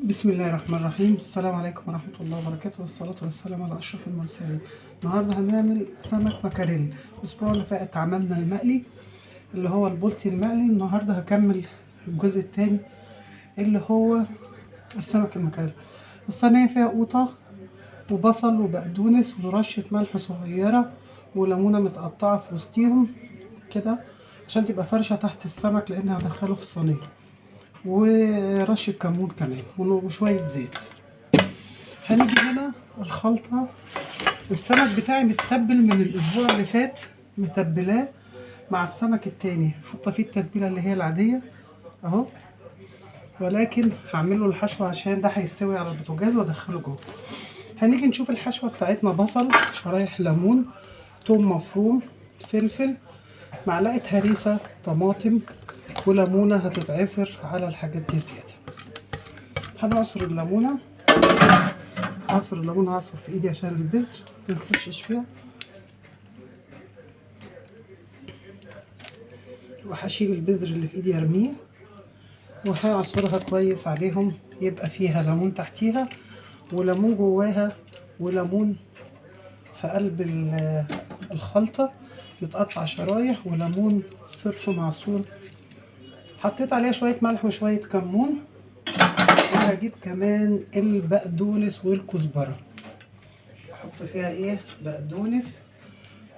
بسم الله الرحمن الرحيم. السلام عليكم ورحمة الله وبركاته، والصلاة والسلام على أشرف المرسلين. النهاردة هنعمل سمك ماكاريل. الأسبوع اللي فات عملنا المقلي اللي هو البلطي المقلي، النهاردة هكمل الجزء الثاني اللي هو السمك الماكاريل. الصينية فيها قوطة وبصل وبقدونس ورشة ملح صغيرة وليمونة متقطعة في وسطيهم كده عشان تبقى فرشة تحت السمك لأن هدخله في الصينية، ورشة كمون كمان وشوية زيت. هنيجي هنا الخلطة. السمك بتاعي متبل من الأسبوع اللي فات، متبلاه مع السمك التاني، حاطة فيه التتبيلة اللي هي العادية اهو، ولكن هعمله الحشوة عشان ده هيستوي على البوتاجاز وادخله جوه. هنيجي نشوف الحشوة بتاعتنا: بصل، شرايح ليمون، توم مفروم، فلفل، معلقة هريسة، طماطم، وليمونة هتتعصر على الحاجات دي زيادة. هنعصر الليمونة، عصر الليمون هعصر في ايدي عشان البذر ما يخشش فيها، وهشيل البذر اللي في ايدي ارميه، وهعصرها كويس عليهم، يبقى فيها ليمون تحتيها وليمون جواها وليمون في قلب الخلطة متقطع شرايح، وليمون صرف معصور. حطيت عليها شوية ملح وشوية كمون، وهجيب كمان البقدونس والكزبرة. احط فيها ايه؟ بقدونس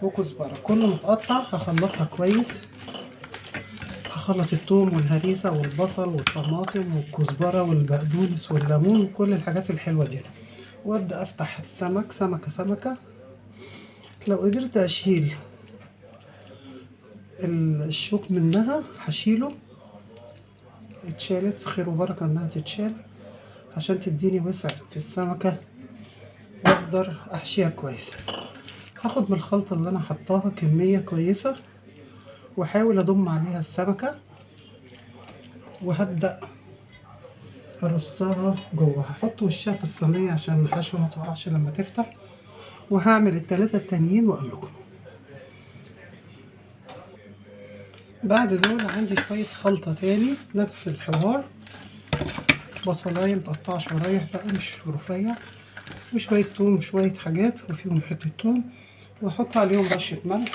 وكزبرة كله متقطع. هخلطها كويس، هخلط الثوم والهريسة والبصل والطماطم والكزبرة والبقدونس والليمون وكل الحاجات الحلوة دي، وابدأ افتح السمك سمكة سمكة. لو قدرت اشيل الشوك منها هشيله، اتشالت في خير وبركة انها تتشال عشان تديني وسع في السمكة واقدر احشيها كويس. هاخد من الخلطة اللي انا حطاها كمية كويسة واحاول اضم عليها السمكة، وهبدأ ارصها جوه. هحط وشها في الصينية عشان الحشوة ما تقعش لما تفتح، وهعمل التلاتة التانيين واقول لكم. بعد دول عندي شوية خلطة تاني نفس الحوار، بصلاية متقطعة شرايح بقى مش رفيع، وشوية توم وشوية حاجات وفيهم حتة توم، واحط عليهم رشة ملح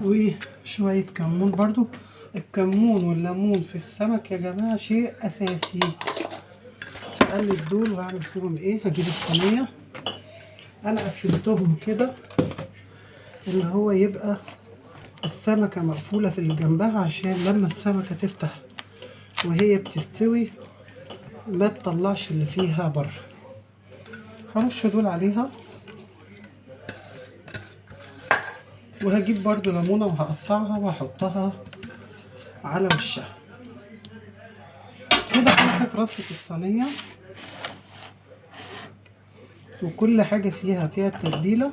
وشوية كمون. برضو الكمون والليمون في السمك يا جماعة شيء أساسي. هقلب دول وهعمل فيهم ايه؟ هجيب الصينية، انا قفلتهم كده اللي هو يبقى السمكة مقفولة في اللي جنبها، عشان لما السمكة تفتح وهي بتستوي ما تطلعش اللي فيها بره. هرش دول عليها، وهجيب برضو ليمونة وهقطعها وهحطها على وشها. كده خلصت رصة الصينية، وكل حاجة فيها التتبيلة.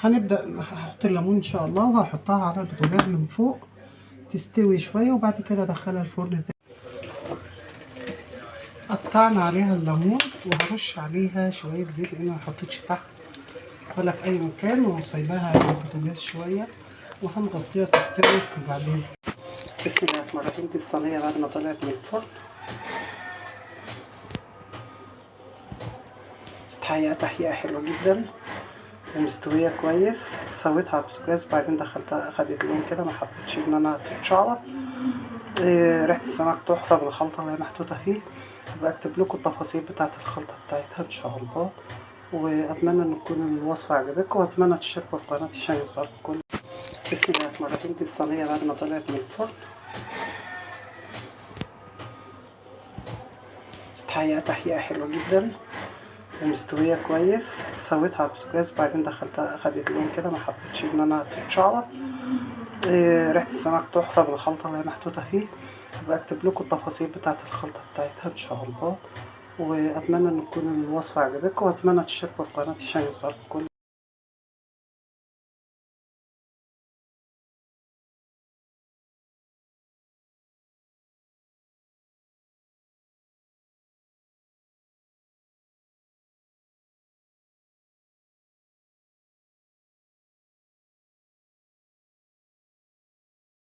هنبدأ هحط الليمون ان شاء الله، وهحطها على البوتاجاز من فوق تستوي شوية، وبعد كده ادخلها الفرن تاني. قطعنا عليها الليمون، وهرش عليها شوية زيت لان ما حطيتش تحت ولا في اي مكان، وسايباها على البوتاجاز شوية، وهنغطيها تستوي. وبعدين بسم الله الرحمن الرحيم. دي الصينية بعد ما طلعت من الفرن، تحقيقة حلوة جدا ومستوية كويس. سويتها على البوتاجاز وبعدين دخلتها، اخدت لون كده، ما حبيتش ان انا تتشعبط. ريحة السمك تحفة بالخلطة اللي هي محطوطة فيه. هبقى اكتب لكم التفاصيل بتاعة الخلطة بتاعتها ان شاء الله، واتمنى ان تكون الوصفة عجبتكم، واتمنى تشتركوا في قناتي عشان يوصلكم كل. بسم الله الرحمن الرحيم. دي الصينية بعد ما طلعت من الفرن، تحقيقة حلوة جدا ومستوية كويس. سويتها على البوتاجاز وبعدين دخلتها، اخدت لون كده، ما حبيتش ان انا تتشعبط. ريحة السمك تحفة بالخلطة اللي هي محطوطة فيه. هبقى اكتب لكم التفاصيل بتاعة الخلطة بتاعتها ان شاء الله، واتمنى ان تكون الوصفة عجبتكم، واتمنى تشتركوا في قناتي عشان يوصلكم كل.